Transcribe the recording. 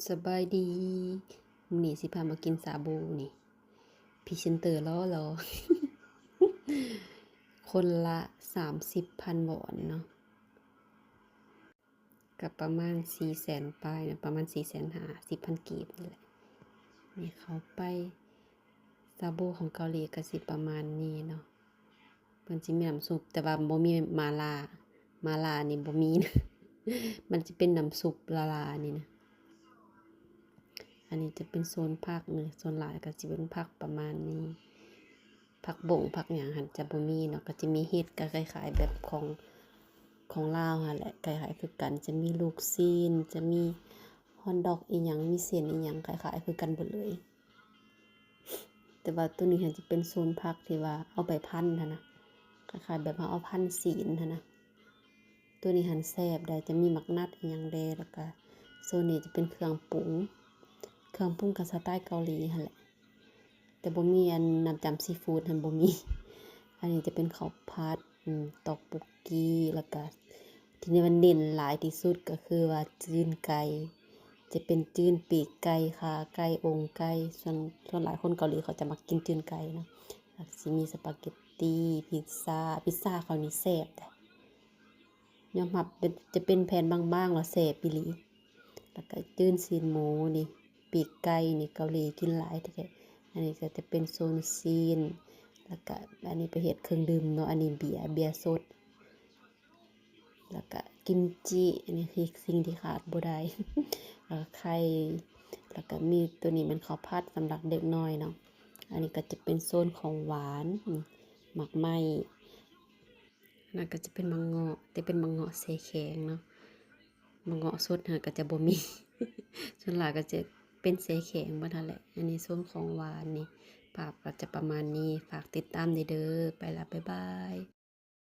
ສະບາຍດີ ມື້ນີ້ຊິພາມາກິນຊາບູນີ້ ພຣີເຊັນເຕີຫຼໍ່ໆ ຄົນລະສາມສິບພັນວອນເນາະ ກໍປະມານສີ່ແສນປາຍນະ ປະມານສີ່ແສນຫ້າສິບພັນກີບນີ້ແຫຼະ. ນີ້ເຂົ້າໄປ ຊາບູຂອງເກົາຫຼີກໍຊິປະມານນີ້ເນາະ. ເພິ່ນຊິມີນ້ຳຊຸບ ແຕ່ວ່າບໍ່ມີໝາລ່າ ໝາລ່ານີ້ບໍ່ມີນະ ມັນຊິເປັນນ້ຳຊຸບຫຼ້າໆນີ້ນະ. ອັນນີ້ຈະເປັນໂຊນຜັກເນາະ ສ່ວນຫຼາຍກໍຊິເປັນຜັກປະມານນີ້ ຜັກບົ້ງຜັກຫຍັງຫັ້ນຈະບໍ່ມີເນາະ. ກໍຈະມີເຫັດ ກໍຄ້າຍໆແບບຂອງ ຂອງລາວຫັ້ນແຫຼະ ຄ້າຍໆຄືກັນ ຈະມີລູກຊີ້ນ ຈະມີຮອດດອກອີ່ຫຍັງ ມີເສັ້ນອີ່ຫຍັງ ຄ້າຍໆຄືກັນເບິດເລີຍ. ແຕ່ວ່າໂຕນີ້ຫັ້ນຈະເປັນໂຊນຜັກທີ່ວ່າເອົາໄປພັນຫັ້ນນະ ຄ້າຍໆແບບເຮົາເອົາພັນຊີ້ນຫັ້ນນະ. ໂຕນີ້ຫັ້ນແຊບໄດ໋ ຈະມີໝາກນັດອີ່ຫຍັງແດ່ ແລ້ວກະໂຊນນີ້ຈະເປັນເຄື່ອງປຸງ ເຄື່ອງປຸງກໍສະໄຕເກົາຫຼີຫັ້ນແຫຼະ ແຕ່ບໍ່ມີອັນນ້ຳຈ້ຳຊີຟູດຫັ້ນບໍ່ມີ. ອັນນີ້ຈະເປັນເຂົ້າຜັດ ອືມ ຕອກປຸກກີ ແລ້ວກະທີ່ວ່າເນັ້ນຫຼາຍທີ່ສຸດກໍຄືວ່າຈືນໄກ່ ຈະເປັນຈືນປີກໄກ່ ຂາໄກ່ ອົງໄກ່ ສ່ວນ ສ່ວນຫຼາຍຄົນເກົາຫຼີເຂົາຈະມັກກິນຈືນໄກ່ເນາະ. ແລ້ວຊິມີສະປາເກັດຕີ ພິດຊາ ພິດຊາເຂົານີ້ແຊບເດ້ ຍອມຮັບເປັນ ຈະເປັນແຜ່ນບາງໆ ແລ້ວແຊບອີ່ຫຼີ. ແລ້ວກະຈືນຊີ້ນໝູນີ້ ປີກໄກ່ນີ້ເກົາຫຼີກິນຫຼາຍແທ້ໆ. ອັນນີ້ກໍຈະເປັນໂຊນຊີ້ນ ແລ້ວກະອັນນີ້ໄປເຮັດເຄື່ອງດື່ມເນາະ ອັນນີ້ເບຍ ເບຍສົດ ແລ້ວກະກິມຈິ ອັນນີ້ຄືສິ່ງທີ່ຂາດບໍ່ໄດ້ ແລ້ວກະໄຂ່ ແລ້ວກະມີໂຕນີ້ແມ່ນເຂົ້າຜັດສຳລັບເດັກນ້ອຍເນາະ. ອັນນີ້ກໍຈະເປັນໂຊນຂອງຫວານ ໝາກໄມ້ ອັນນັ້ນກໍຈະເປັນໝາກເງາະ ແຕ່ເປັນໝາກເງາະແຊ່ແຂງເນາະ ໝາກເງາະສົດຫັ້ນກໍຈະບໍ່ມີ ສ່ວນຫຼາຍກໍຈະເປັນແຊ່ແຂງເບິດຫັ້ນແຫຼະ. ອັນນີ້ໂຊນຂອງຫວານນີ້ ພາບກໍຈະປະມານນີ້ ຝາກຕິດຕາມແດ່ເດີ ໄປລະ ບາຍບາຍ.